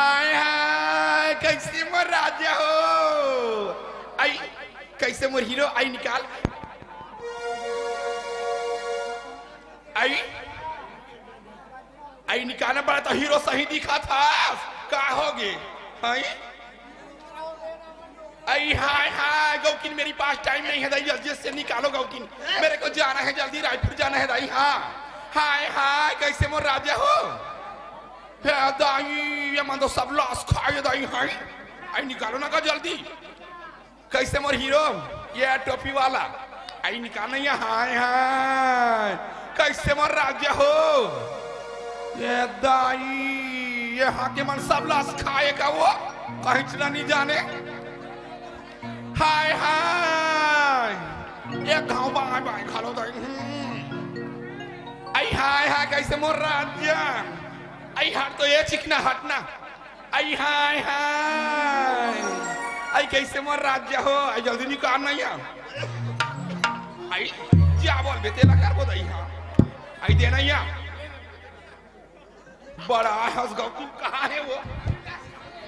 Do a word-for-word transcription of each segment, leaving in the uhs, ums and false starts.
हाय हाय, कइसे मोर राजा हो? आई, कइसे मोर हीरो? आई निकाल, आई, आई निकालना पड़ा त हीरो सही दिखत हस। का होगे? आई, आई हाय हाय, गौकिन, मेरे पास टाइम नहीं है दाई, जल्दी से निकालो गौकिन, मेरे को जाना है जल्दी, रायपुर जाना है दाई। हाँ, हाय हाय, कइसे मोर राजा हो? हे दाई, ये मन तो सब लस खाय दाई। हाय, आई निकालो ना का जल्दी। कइसे मोर हीरो? ये टोपी वाला। आई निकाल नहीं है। हाय हाय, कइसे मोर राजा हो? ये दाई, ये हाँ के मन सब लस खाय का वो, कहीं चला नहीं जाने। हाय हाय, एक घाव बाय बाय घालो दाई। हम्म। आई हाय हाय, कइसे मोर राजा? आई हट तो ये चिकना हटना। आई हाय हाय, आई कइसे मोर राजा हो? आई जल्दी निकाल नहीं है। आई जा बोल बे, तेला कर बोल दाई। हाँ, आई दे नहीं है। बड़ा हंस गौकिन, कहाँ है वो?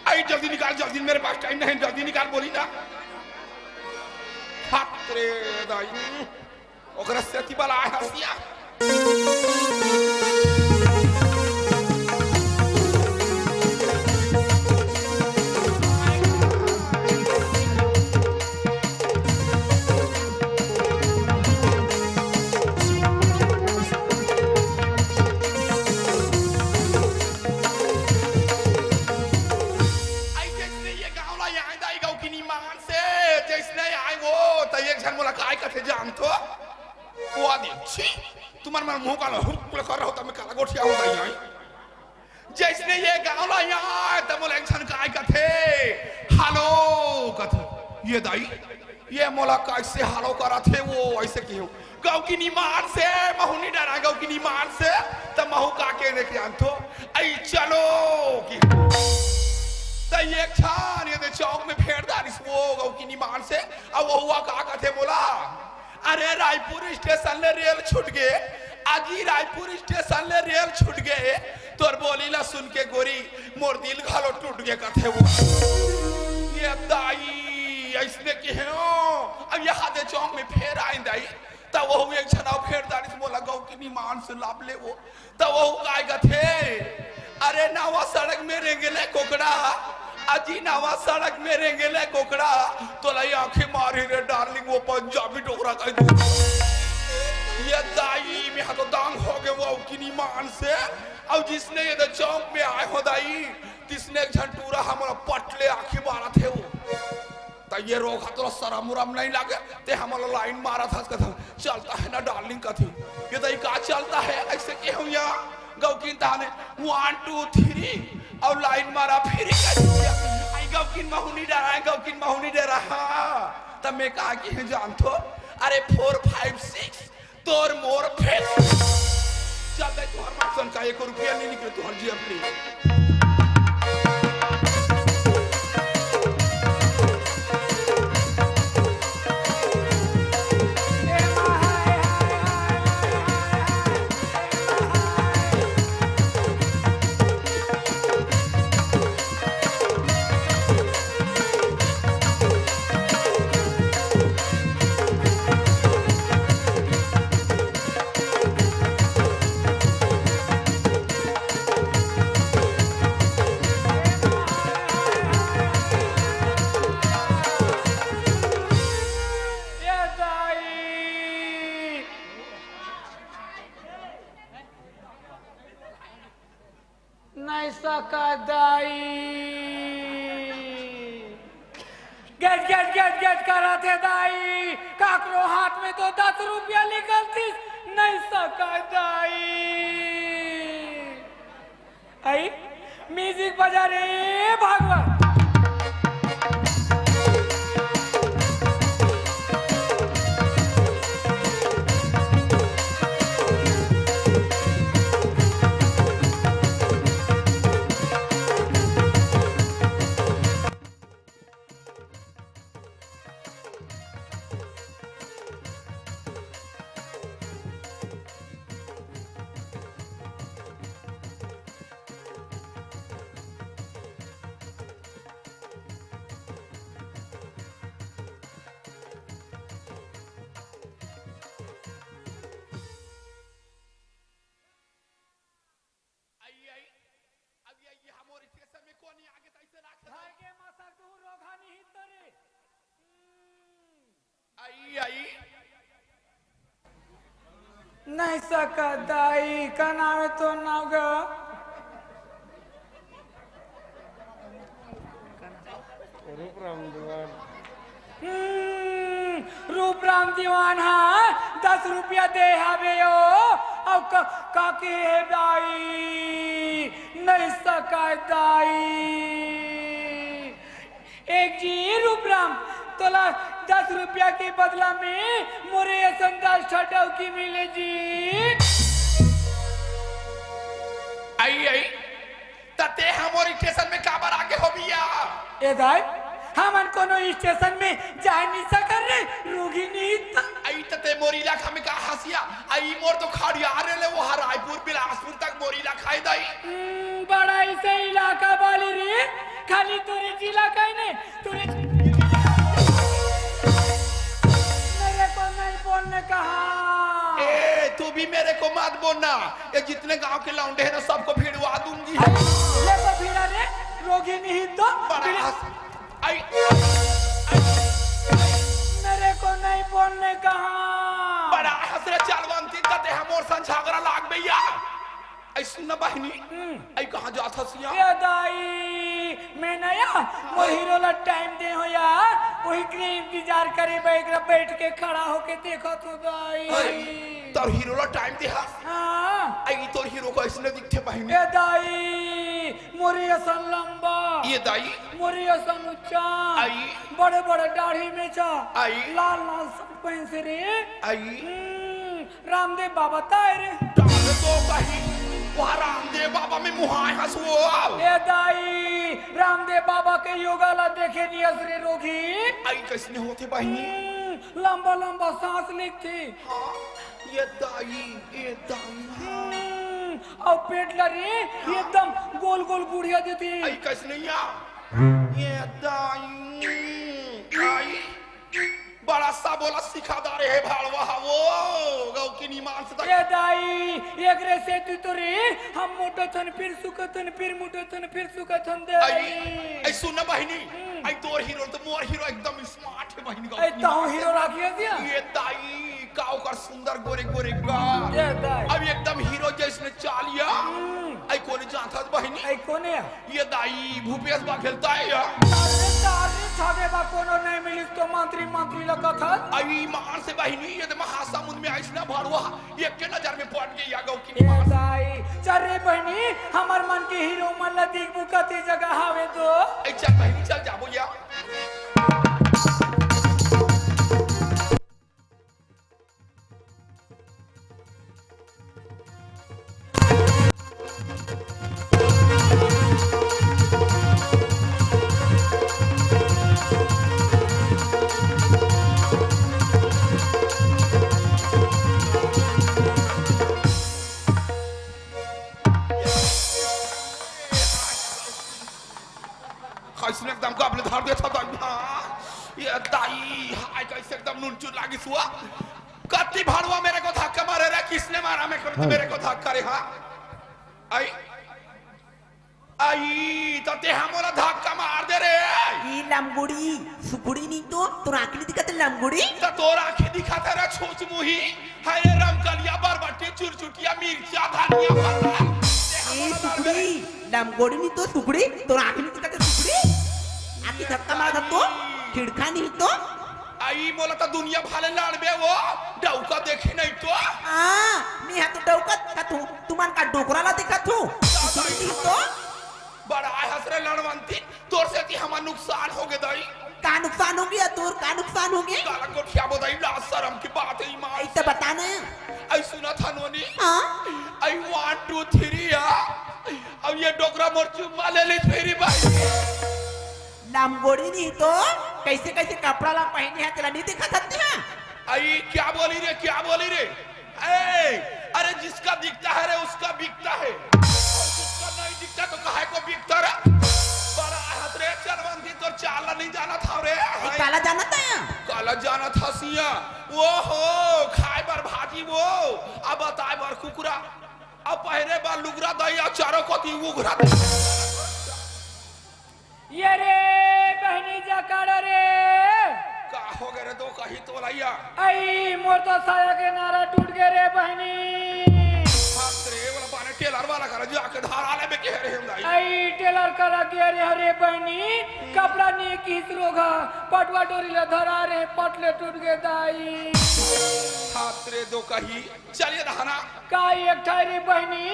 आई जल्दी निकाल, जल्दी, मेरे पास टाइम नहीं, जल्दी निकाल, बोली ना। हत रे दाई, ओकरा सेती बला हंसिया। आई जइसने ये गाँव ला आय दाई गौकिन ईमान से, जइसने आय वो, त एक झन मोला काय कथे जानथो? वो आदि, छी, तुमन मन मुंह काला हुक ले कर रहो, त मैं काला गोठिया हो गई हूँ। जइसने ये गाँव ला आय, त मोला एक झन काय कथे, हेलो कथे। ये दाई, ये मोला कइसे हेलो करत हे वो, अइसे किहूँ। गौकिन ईमान से, महूँ नी डराय गौकिन ईमान से, त महूँ का के देख जानथो, आई चलो कि। त एक झन ये दे चौक में फेर डारिस वो गौकिन ईमान से, अउ वहुआ का कथे मोला, अरे रायपुर स्टेशन ले रेल छूट गे, अजी रायपुर स्टेशन ले रेल छूट गे, तोर बोली ला सुन के गोरी मोर दिल घलो टूट गे कथे वो। ये दाई, अइसने किहे हो, अब यहाँ दे चौक में फेर आइन दाई, त वहू एक झन अउ फेर डारिस मोला गौकिन ईमान से लाभ ले वो। त वहू काय कथे, अरे नवा सड़क में रेंगेले कोकड़ा, अजी नवा सड़क में रेंगेले कोकड़ा, तोला आँखी मारही रे डार्लिंग, वो पंजाबी डोकरा कहि दू। ये दाई, मैं हा तो दंग हो गे वो गौकिन ईमान से। अउ जइसने ये दे चौक में आय हो दाई, तइसने एक झन टूरा हमला पट ले आँखी मारत हे वो। त ये रोग हा तोला सरम उरम नहीं लागे, ते हमला लाइन मारत हस कथे, चलता है ना डार्लिंग कथे। ये दाई का चलता है, अइसे किहूँ या गौकिन तहाने वन टू थ्री अउ लाइन मारा फिरी कथे। आई गौकिन महूँ नी डराय, गौकिन महूँ नी डराय। हाँ, त मैं का किहे जानथो, अरे फोर फाइव सिक्स तोर मोर फेर। चल दाई, तुँहर माँ सन का एको रुपया नहीं निकले तुँहर जेब ले। नहीं सका दाई। गट, गट, गट, गट करत हे दाई। काकरो हाथ में तो दस रुपया निकलतिस, नहीं सका दाई। आई, म्यूजिक बजा रे भगवान। आई, आई। नहीं सकत दाई, का नाम है तोर नाम गा? रूपराम दीवान। हम्म, रूपराम दीवान हा दस रुपया दे हवे ओ, अउ का, का के हे दाई, नहीं सकत दाई। एक जी रूपराम, तोला दस रुपया के बदला में मोरे असन दस ठा डौकी मिले जी। आई, आई, त ते हमर स्टेशन में काबर आगे हो भैया? ए दाई, हमन कोनो स्टेशन में जाए नहीं सकत रे, रोगी नहीं त। आई त ते मोर इलाका में का हसिया? आई मोर तो खड़िया रे ले, वो रायपुर बिलासपुर तक मोर इलाका है दाई। हम्म, बड़ा ऐसे इलाका वाली रे, खाली तोरे जिला का ही नहीं, तोरे मेरे को नहीं बोलने कहा। ए, तू भी मेरे को मत बोलना। ये जितने गांव के लौंडे हैं ना, सबको भिड़वा दूंगी। आई, ले तो भिड़ा रे, रोगी नहीं तो बड़ा भिड़ा। हंस-, आई, आई, मेरे को नहीं बोलने कहा। बड़ा हंस रे चालवंती, तते हमोर संग झगड़ा लाग भैया। आई सुन ना बहिनी, हम्म। आई कहाँ जात हस या? ए दाई, मैं ना या, मोर हीरो ला टाइम दे हो या, वही के इंतजार करे बा, एकरा बैठ के खड़ा होके देखत हो दाई। आई, तोर हीरो ला टाइम दे हस? हाँ। आई तोर हीरो कइसने दिखथे बहिनी? ए दाई, मोरे असन लंबा। ये दाई। मोरे असन ऊंचा। आई। बड़े बड़े दाढ़ी मेछा। आई। लाल लाल शर्ट पहन से रे। आई। हम्म, रामदेव बाबा ताय रे। डाल दो कहीं, वहाँ रामदेव बाबा में मुहाय हंस वो आओ। ए दाई, रामदेव बाबा के योगा ला देखे नियस रे रोगी। आई कइसने होथे बहिनी? हम्म, लंबा लंबा सांस लेथे। हाँ, ये दाई, ये दाई, हाँ। हम्म, अउ पेट ला रे, एकदम गोल गोल गुड़िया देथे। आई कइसने या? ये दाई, आई। बड़ा सा बोला सिखा दारे हे भाड़वा हा वो, गौ की निमान से तक। ए दाई, एकरे सेती तो रे, हम मोटथन फिर सुखथन, फिर मोटथन फिर सुखथन दाई। आई, आई सुन ना बहिनी, हम्म। आई तोर हीरो तो मोर हीरो एकदम स्मार्ट हे बहिनी गौ ए, की तहूँ निमान से। हीरो राखिए दिया? ये दाई, का ओकर सुंदर गोरे गोरे गाल। ए दाई। अब एकदम हीरो जइसने चालिया। हम्म। आई कोने जानत हस बहिनी? आई कोने? ये दाई, भूपेश बघेल ताय या। अरे तारी थाने बा कोनो नहीं मिलिस तो मंत्री, मंत्री लगत हस। आई मान से बहिनी, ये तो महासमुंद में आइस ना भड़वा, ये के नजर में पड़ गई या गौ की ए निमान। दाई, चल रे बहिनी, हमर मन के हीरो मन ला दिखबू कती जगह हावे तो। ए चल बहिनी, चल जाबो या। कइसने एकदम गबले धर देथा दाई, हाँ। ये दाई, हाय, कइसे एकदम नून चूर लागिस हुआ। कत्ती भड़वा मेरे को धक्का मारे रे, किसने मारा मेरे को, हाँ। मेरे को धक्का रे, हाँ। आई, आई, त ते हा मोला धक्का मार दे रे। ई लमगुड़ी, सुकुड़ी नहीं तो, तोर आँखी नहीं दिखत लमगुड़ी? त तोर आँखी दिखत हे रे छूछ मुही। हाय रे रमकलिया, बरबट्टी, चुरचुटिया, मिर्चा, धनिया पत्ता। ए सुकड़ी, लमगोड़ी नहीं तो सुकड़ी, तोर आँखी नहीं दिखत सुकड़ी? आँखी धक्का मारा तो, खिड़खा नहीं तो। आई मोला तो दुनिया भाले लड़बे वो, डौका देखे नहीं तो। हाँ, मैं हा तो डौका दिखत हूँ, तुमन का डोकरा ला दिखत हूँ। सुकड़ी नहीं तो। बड़ा हंस रे लड़वंती, तोर सेती हमर नुकसान होगे दाई। का नुकसान होगे या तोर, का नुकसान होगे? काला गोठियाबो दाई, लाज शरम के बात हे, ईमान। अई त बता ना। अई सुनत हन नोनी। हाँ? अई one two three या। अब ये डोकरा मोर चुम्मा ले ली फिरी भाई। लमगोड़ी नहीं तो, कैसे कैसे कपड़ा ला पहिने हे, तेला नहीं दिखत हत्ती हा? अई क्या बोली रे, क्या बोली रे? ए, अरे जिसका दिखता है रे, उसका बिकता है। और जिसका नहीं दिखता तो काहे को बिकता रे? बड़ा हाथ रे चरवंती, तोर चाल ला नहीं जानत हव रे। ए, काला जानत हे? काला जानत हस या? वो हो, खाए बर भाजी वो, अब बताए बर कुकुरा, अब पहिरे बर लुगरा दई, अब चारों कोती उघरा दई। ये रे बहनी जकाड़ा रे। का होगे रे दो अही तो लइया। अई, मोर तो साया के नारा टूट गे रे बहिनी। बाप रे, वाला बाने टेलर वाला करा जाके धारा लेबे के हरे हम दाई। अई, टेलर करा के हरे हरे बहिनी, कपड़ा नी किस रोगा, पटवा डोरी ला धरा रे, पटले टूट गे दाई। बाप रे, दो कही, चलिए रहना। का एक ठाई रे बहिनी,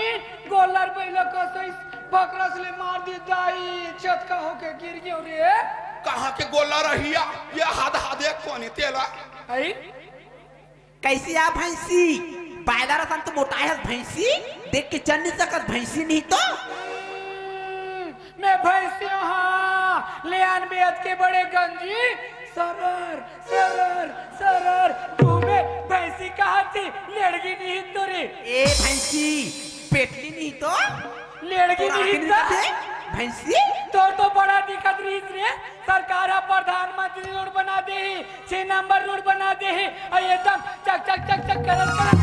गोल्लर बैला कसैस भकरस ले मार दे दाई, चतका होके गिर गयो रे। कहाँ के गोल्लर रहिया, ये हाथ हाथे कोनी तेला। अई? कैसी आ भैंसी? बायला रतन तो मोटाए हस भैंसी, देख के चल नहीं सकत भैंसी नहीं तो। हम्म, मैं भैंसी हूँ, हाँ। ले आन बेद के बड़े गंजी, सरर, सरर, सरर, घूमे भैंसी कहा थी, लेड़गी नहीं तो रे। ए भैंसी, पेटली नहीं तो? लेड़गी तोर नहीं आँखी तो? नहीं दिखत हे? भैंसी? तोर तो बड़ा दिखत रहीस रे। सरकार ह प्रधानमंत्री रोड बना दे ही, छह नंबर रोड बना दे ही, अउ एकदम चक चक चक चक करत करत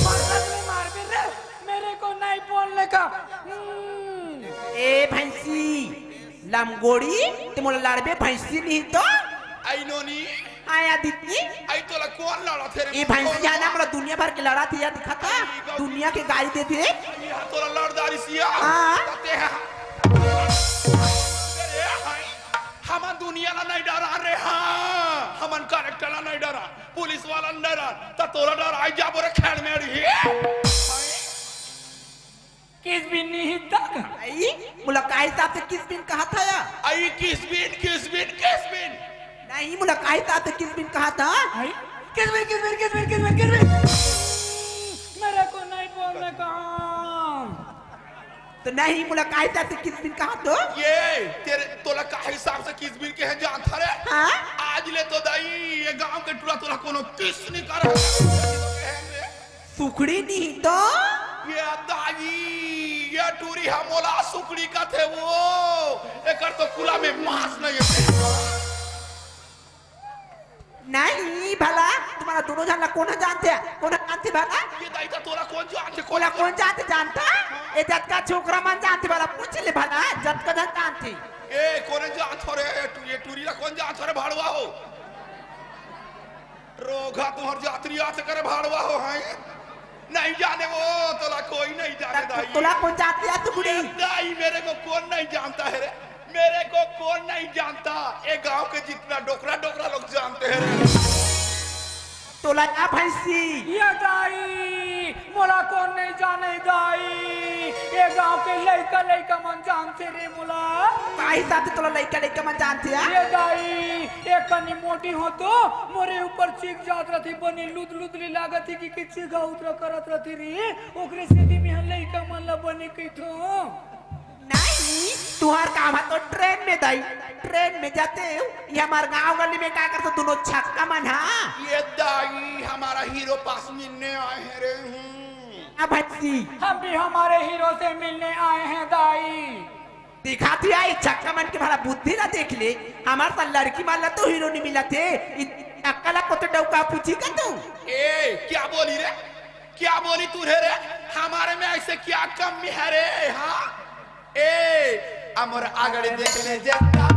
मारत में मार दे रे। मेरे को नहीं बोलने का। हम्म। ए भैंसी, लमगोड़ी, ते मोला लड़बे भैंसी नहीं तो? आई नोनी। आया दीदी। आई तोला कौन लड़ा थे रे? ए भैंसी जाना मोला दुनिया भर के लड़ा थे, या दिखा था? दुनिया के गाली दे थे। ये तोला लड़दारी सिया। हाँ। ते हा। अरे हाय, हमन दुनिया ला नहीं डरा रे, हाँ। हमन कलेक्टर ला नहीं डरा, पुलिस वाला नहीं डरा, त तोला डराई जाबो रे खेड़ मेड़ ही। किस बिन नहीं तक। आई, मोला का हिसाब से किस बिन कहा था या? आई, किस बिन, किस बिन, किस बिन? नहीं, मोला का हिसाब से किस बिन कहा था? आई, किस बिन, किस बिन, किस बिन, किस बिन, किस बिन? मेरे को नहीं बोलने का। तो नहीं, मोला का हिसाब से किस बिन कहा तो? ये, तेरे, तोला का हिसाब से किस बिन के है जानता रे? हाँ? आज ले तो दाई, ये गांव के टूरा तोला कोनो किस नहीं कर। सुखड़ी नहीं तो? ये दाई, ये टूरी हा मोला सुखड़ी कथे वो, एकर तो कुला में मांस नहीं है। नहीं भला, तुम्हारा दोनों झन ला कोन जानथे? कोन जानथे भला? ये दाई तो तोला कोन जानथे? कोला कोन जानथे जानता? ए जतका छोकरा मन जानथे भला, पूछ ले भला, जतका झन जानथे। ए, कोन जानथो रे? ए, टू-, ये टूरी ला कोन जानथो रे, भाड़वा हो? रोघा तुहर जातरी आत करे भाड़वा हो हैं? नहीं जाने वो, तोला कोई नहीं जाने दाई। तोला कोन जानथे या सुखड़ी? ये दाई, मेरे को कौन नहीं जानता है रे? मेरे को कौन नहीं जानता? ये गांव के जितना डोकरा डोकरा लोग जानते हैं रे। तोला का भैंसी? ये दाई, मोला कोन नहीं जाने दाई? ये गांव के लइका लइका मन जानते रे मोला। का हिसाब से तोला लइका लइका मन जानथे या? ये दाई, एक कनी मोटी हो तो मोरे ऊपर चीख जात रथे, बने लुद लुद ले लागत हे कि, कि चीखा उतरा करत रथे रे, ओकरे सेती में लइका मन ला बने कहिथो। नहीं, तुहार काम है तो ट्रेन में दाई, ट्रेन में जाते हो, ये हमार गांव गली में का करते दोनों छक्का मन हा। ये दाई हमारा हीरो पास मिलने आए हैं रे। हम्म। हाँ भैंसी। हम भी हमारे हीरो से मिलने आए हैं दाई। दिखाती आई छक्का मन के भला बुद्धि ला देख ले, हमार सा लड़की मन ला तो हीरो नहीं मिलत हे, इ छक्का ला को तो डौका पूछी का तू? ए, क्या बोली रे? क्या बोली तू रे रे? हमारे में ऐसे क्या कमी है रे? हाँ? ए, अमर आगड़ देख ले जरा।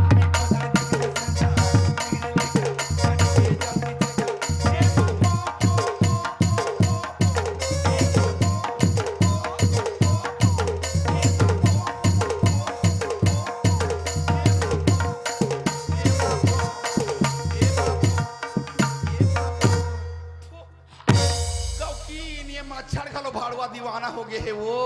गौकीन, ये मच्छर घलो भाड़वा दीवाना हो गए हे वो।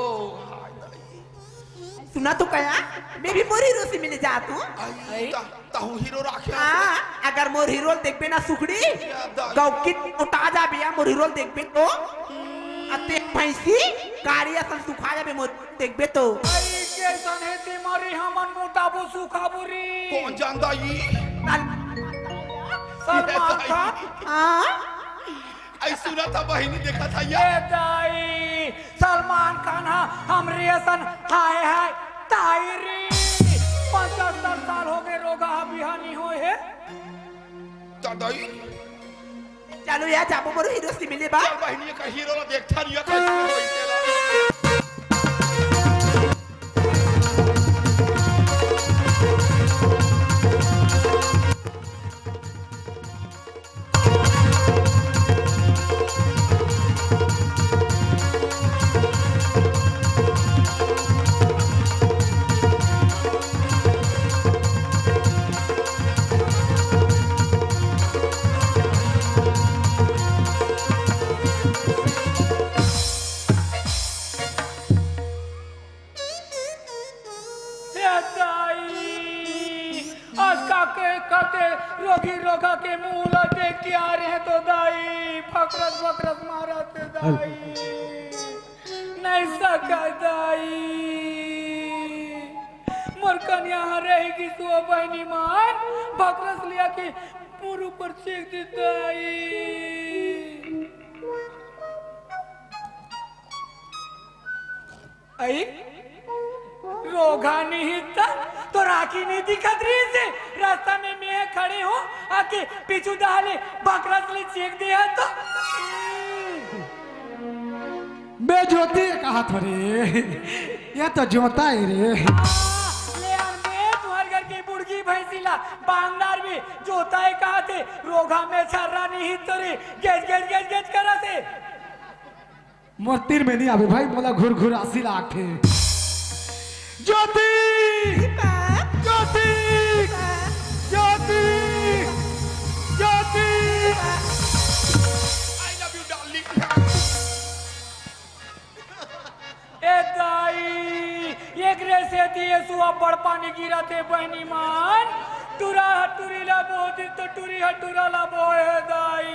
सुना तो कया, मैं भी मोर हीरो से मिले जात हूँ। आई, आई। ता, ताहू हीरो राखे हाँ, हस। अगर मोर हीरो देखबे ना सुखड़ी, या दाई। गौकीन उठा जाबे या मोर हीरो देखबे तो। अते भैंसी, गाड़ी असन सुखा जाबे मोर देखबे तो। आई, कैसन हे ते मरी हमन मोटाबो सुखाबो रे। कौन जानता ई? सलमान खान। हाँ। आई सुना था बहिनी, देखा था या? ए दाई, सलमान खान हा हमरे असन हाय हाय ताई रे। पचहत्तर साल हो गए, रोगा हा बिहानी होए हे। ता दाई? चलो या, जाबो मोर हीरो से मिले बा। चल बहिनी, का हीरो ला देख था या कैसे होई तेला। काते रोगी रोगा के मुंह ला देख के आ रहे तो दाई, फकरस फकरस मारत हे दाई। नहीं सका दाई, मोर कन्या ह रह गिस ओ बहिनी मन, फकरस लिया के मोर ऊपर छींक दे दाई। अई, रोगा निहित तोर आँखी नहीं दिखत रहिस हे। रास्ता में मैं खड़े हों, आके पीछू डहर ले बकरस ले छींक दे हस तो। बे ज्योति, ये कहा थोरे, ये तो जोता हे रे। आ, ले अम्बे, तुंहर घर के बुड़गी भैंसी ला बांगदार भी जोता हे कहा थे, रोगा में छर्रा निहित तोरे, गेज, गेज, गेज, गेज करत हे। मोर तीर में नहीं आवे भाई, मोला घुर घुर आसी लागथे। ज्योति! दीपक! ज्योति! दीपक! ज्योति! ज्योति! I love you, darling. ए दाई, एकरे सेती ए सुआ बड़ पानी गिरत हे बहिनी मन। टूरा ह टूरी ला बोहे दिस तो टूरी ह टूरा ला बोहे दाई।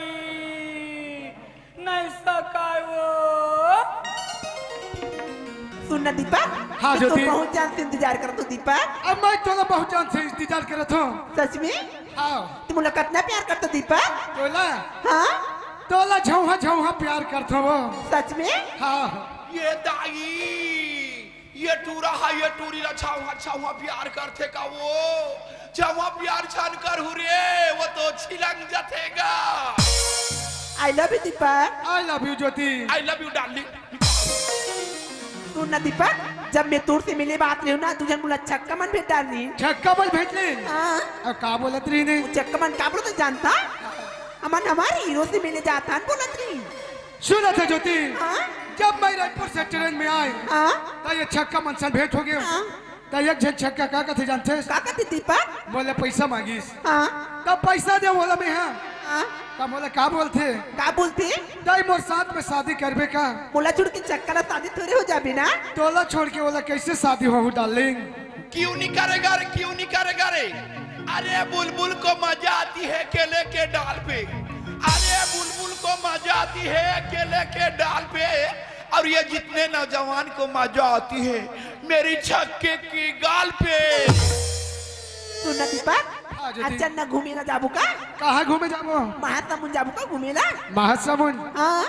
नहीं सकाय वो। सुन ना दीपक, हाँ, मैं तो ज्योति। बहुत जान से इंतजार करत हों दीपक। अब मैं तोला बहुत जान से इंतजार करत हों। सच में? हाँ। तैं मोला कतना प्यार करत हस दीपक? तोला? हाँ। तोला झौहा झौहा प्यार करत हों वो। सच में? हाँ। ये दाई, ये टूरा हा, ये टूरी ला छावा छावा प्यार करथे का वो? छावा प्यार छान कर हु रे, वो तो छिलंग जथे गा। I love you Deepak. I love you Jyoti. I love you darling। सुन ना दीपक, जब मैं तोर से मिले बर आत रहेंव ना, दू झन मोला छक्का मन भेंट डार रहिन। छक्का मन भेंट ले? हाँ। अब का बोलत रहिन? वो छक्का मन का बोलत रहिन जानथस? हमन हमर हीरो से मिले जात हन बोलत रहिन। सुनत हस ज्योति, हाँ? जब मैं रायपुर से ट्रेन में आएंव, हाँ? त ये छक्का मन सन भेंट हो गेंव। हाँ। त एक झन छक्का का कथे जानथस? का कथे दीपक? मोला पैसा मांगिस। हाँ। त पैसा दे बोला मैं, हाँ। हाँ। त मोला का बोलथे? का बोलथे? तैं मोर साथ में शादी करबे का? मोला छोड़ के छक्का ला शादी थोड़े हो जाबे ना। तोला छोड़ के ओला कैसे शादी होहू darling? क्यों नहीं करेगा रे, क्यों नहीं करेगा रे? अरे बुलबुल को मजा आती है केले के डाल पे, अरे बुलबुल को मजा आती है केले के डाल पे, और ये जितने नौजवान को मजा आती है मेरी छक्के की गाल पे। सुन ना दीपक, हाँ, ज्योति। अच्छा ना घूमे ना जाबो का? कहाँ घूमे जाबो? महासमुंद जाबो का घूमे ना? महासमुंद? हाँ।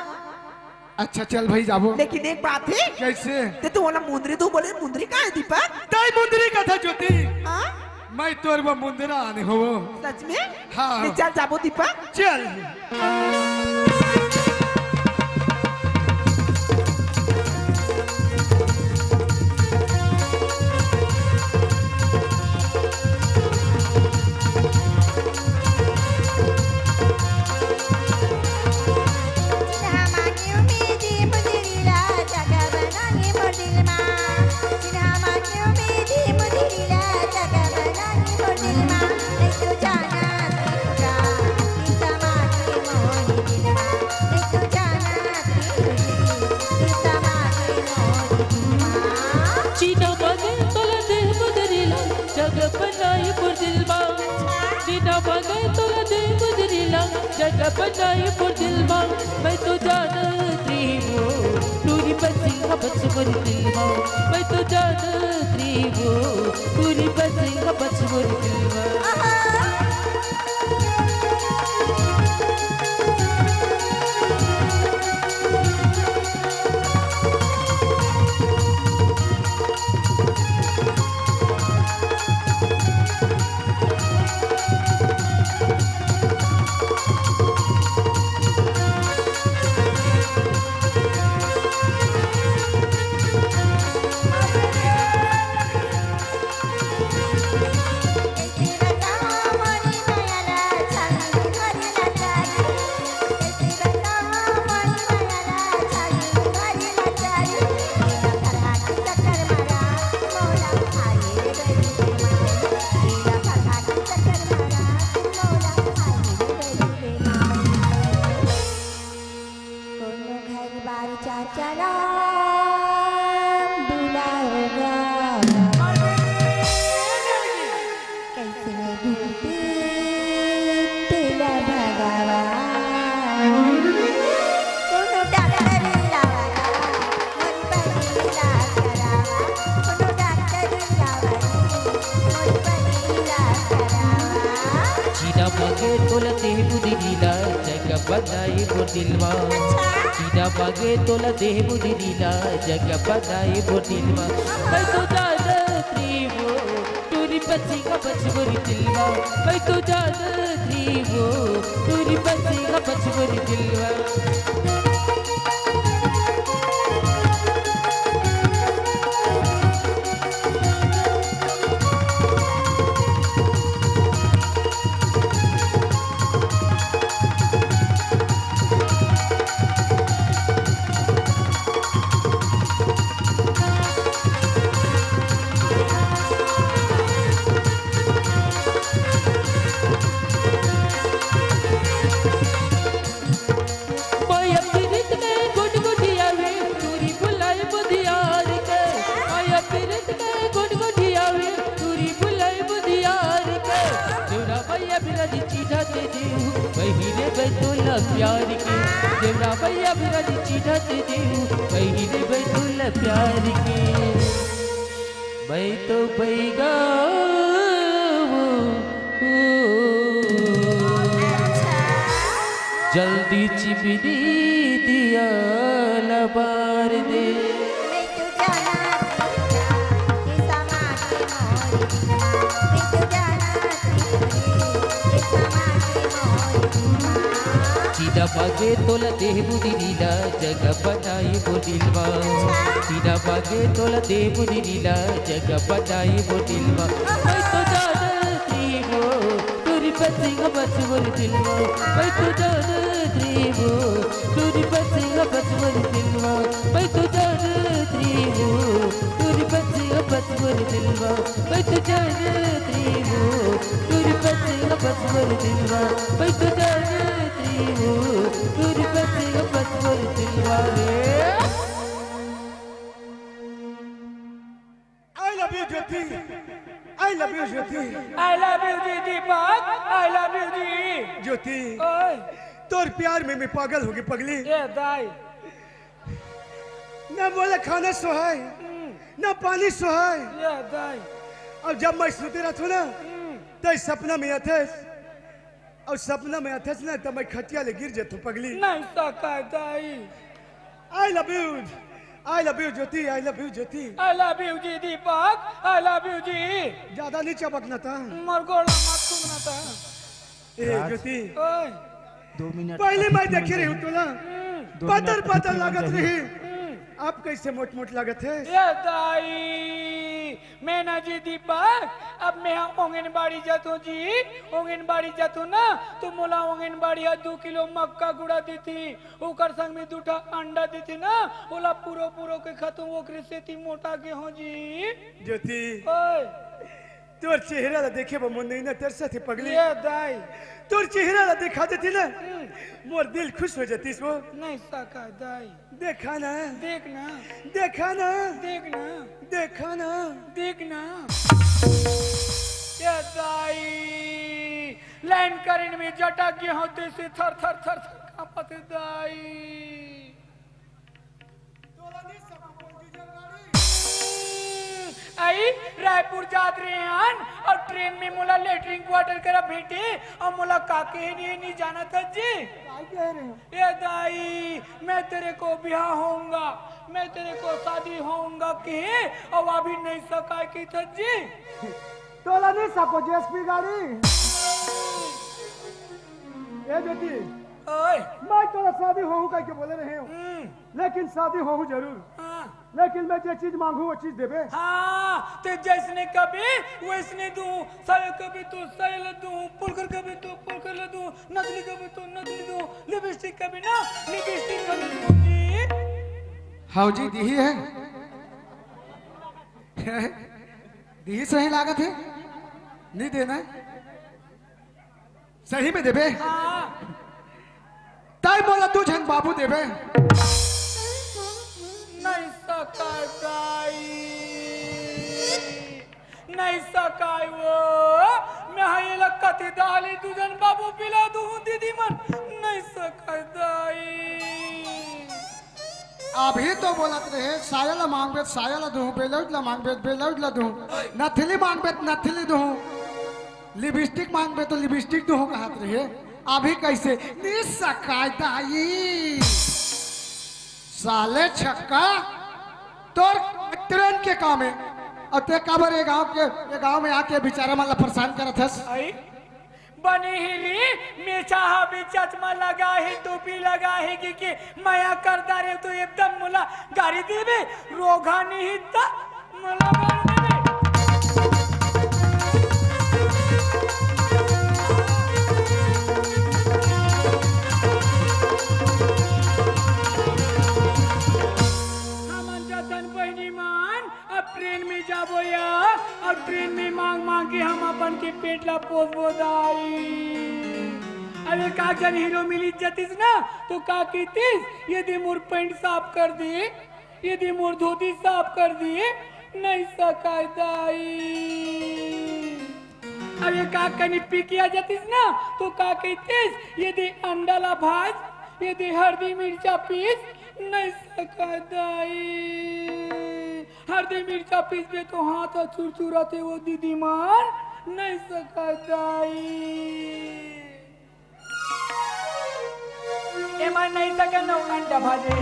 अच्छा चल भाई जाबो। लेकिन एक बात हे। कैसे? तैं तो ओला मुंदरी तो बोले, मुंदरी कहाँ हे दीपक? तैं मुंदरी कथस ज्योति। हाँ? मैं तोर वो मुंदरा आने होवो। सच में? हाँ। ले चल जाबो दीपक। चल। चिन्हा मांगे तोला दे मुंदरी ला, जगह बनाई मोर दिल मा। चिन्हा मांगे तोला दे मुंदरी ला, जगह बनाई मोर दिल मा। मैं तो जानत रही हों, टूरी बस सिंह बस मोर दिल मा। मैं तो जानत रही हों, टूरी बस सिंह बस मोर दिल मा। कोनो घर बार चाचा राम दुलार गा। कैसे में घूमती भगवान। कोनो डॉक्टर लावा ना, मोर पगली ला करावा। कोनो डॉक्टर लावा रे, मोर पगली ला करावा। जीना मांगे तोला देहबो दीदी ला, जगह बनाई मोर दिलवा। अच्छा। जीना मांगे तोला देहबो दीदी ला, जगह बनाई मोर दिलवा। मैं तो जानत रही वो टूरी बचेगा बच मोर दिलवा, मैं तो जानत रही वो टूरी बचेगा बच मोर दिलवा। माया पीरित में गुदगुदियावे, टूरी बुलाए बुधियार के। माया पीरित में गुदगुदियावे, टूरी बुलाए बुधियार के। देवरा भैया बिना जी चीढ़ा दे देऊ, वही रे बैतूल प्यार के। देवरा भैया बिना जी चीढ़ा दे देऊ, वही रे बैतूल प्यार के। मैं तो बैगा वो जल्दी चिमनी दिया ला बार दे। मैं तो जाना सीता, ये समा के मोरी दिलवा। मैं तो जाना सीता, ये समा के मोरी दिलवा। जीना मांगे तोला देहबो दीदी ला, जगह बनाई मोर दिलवा। जीना मांगे तोला देहबो दीदी ला, जगह बनाई मोर दिलवा। मैं तो जानत रही वो टूरी बचेगा बच मोर दिलवा। मैं तो जानत रही वो टूरी बचेगा बच मोर दिलवा। मैं तो जानत रही वो टूरी बचेगा बच मोर दिलवा। मैं तो जानत रही वो टूरी बचेगा बच मोर दिलवा। मैं तो जानत रही वो टूरी बचेगा बच मोर दिलवा रे। I love you, Jyoti. I love you, Jyoti. I love you ji Deepak, I love you जी। ज्योति, ओए। तोर प्यार में मैं पागल होगे पगली। ए दाई। ना मोला खाना सोहाय, हम्म। ना पानी सोहाय। ए दाई। अब जब मैं सुते रहथों ना, हम्म। तो सपना में आथस। अउ सपना में आथस ना, त मैं खटिया ले गिर जथों पगली। नहीं सका दाई। I love you, I love you Jyoti, I love you Jyoti. I love you ji Deepak, I love you जी। ज्यादा नहीं चबकना था। मोर गोड़ ला मत चूमना था। ए राज। ज्योति। ओए। दो मिनट पहले मैं देखे रही हूँ तोला। हम्म। दो मिनट पतर पतर लागत रही। हम्म। अब कैसे मोट मोट लागत हे? ए दाई, मैं ना जी दीपक, अब मैं हा आंगनबाड़ी जाथों जी, आंगनबाड़ी जाथों ना, तो मोला आंगनबाड़ी हा दू किलो मक्का गुड़ा देथे, ओकर संग में दू ठा अंडा देथे ना, ओला पुरो पुरो के खाथों, ओकरे सेती मोटा गे हों जी। ज्योति, ओए। तोर चेहरा ला देखे बर मोर नैना तरसथे पगली। ए दाई। तोर चेहरा ला देखा देती ना, हम्म। मोर दिल खुश हो जातीस वो। नहीं सका दाई। देखा ना। देख ना। देखा ना। देख ना। देखा ना। देख ना। ए दाई, लाइन करंट में जटा गे हों तइसे थर थर थर थर कांपत हे दाई। आई, रायपुर जात रहे हन अउ ट्रेन में मोला लेटरिन क्वार्टर करा भेंटे अउ मोला का कहे नहीं, नहीं जानत हस जी। काय कह रहे हो? ए दाई, मैं तेरे को ब्याह होऊंगा, मैं तेरे को शादी होऊंगा कहे, अउ अभी नहीं सकाय कहिथस जी। तोला नहीं सको जेएसपी गाड़ी। ए बेटी, ओए। मैं तोला शादी होहूं कहिके बोले रहे हूं, हम्म। लेकिन शादी होहूं जरूर। हाँ। लेकिन मैं जे चीज मांगू, वो चीज देबे। हाँ, ते जैसने कबे, वैसने दूं। साया कबे तो साया ला दूं, पुलकर कबे तो पुलकर ला दूं, नथली कबे तो नथली दूं, लिपस्टिक कबे ना, लिपस्टिक कबे दूं जी। हाउ जी, दिही है? दिही सही लागत है? नहीं देना है? सही में देबे? हाँ। तैं मोला दू झन बाबू देबे? नहीं सकाय दाई, नहीं सकाय वो। मैं हा एला कति डाली दू झन बाबू पिला दूं दीदी मन, नहीं सकय दाई। अभी तो बोलत रहे, साया ला मांगबे त साया ला दूं, ब्लाउज ला मांगबे त ब्लाउज ला दूं, नथली मांगबे त नथली दूं, लिपस्टिक मांगबे त लिपस्टिक दूं कहत रहे। अभी कइसे? नहीं सकय दाई। साले छक्का, तोर ट्रेन के काम हे। अउ तें काबर ये गांव के, ये गांव में आके बिचारा मन ला परेशान करत हस? अई, बने हे रे, मेछा हा भी चश्मा लगा हे, टोपी लगा हे, कि, कि मया कर डारे तो एकदम मोला गारी देबे, रोगहा नहीं त मोला गारी देबे। हमन जतन बहिनी मन, अब ट्रेन में जाबो या, अब ट्रेन में मांग मांग के हम अपन के पेट ला पोसबो दाई। अरे का जन हीरो मिली जतिस ना, तो का कहितिस, ये दे मोर पैंट साफ कर दे, ये दे मोर धोती साफ कर दे, नहीं सकय दाई। अरे का कनी पी के आ जतिस ना, तो का कहितिस, ये दे अंडा ला भाज, ये दे हरदी मिर्चा पीस, नहीं सकय दाई। हरदी मिर्चा पीसबे तो हाथ ह चुरचुराथे वो दीदी मन, नहीं सकय दाई। एमा नहीं सकय नौ अंडा भाजे।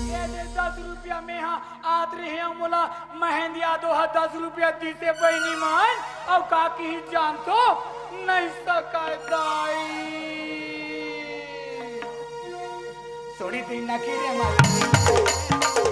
ये दे दस रुपया में हा आत रहे मोला महेंद्र यादव हा दस रुपया दीसे बहिनी मन, अउ का किही जानथो, नहीं सकय दाई। सोड़ी दिन ना की रे माई।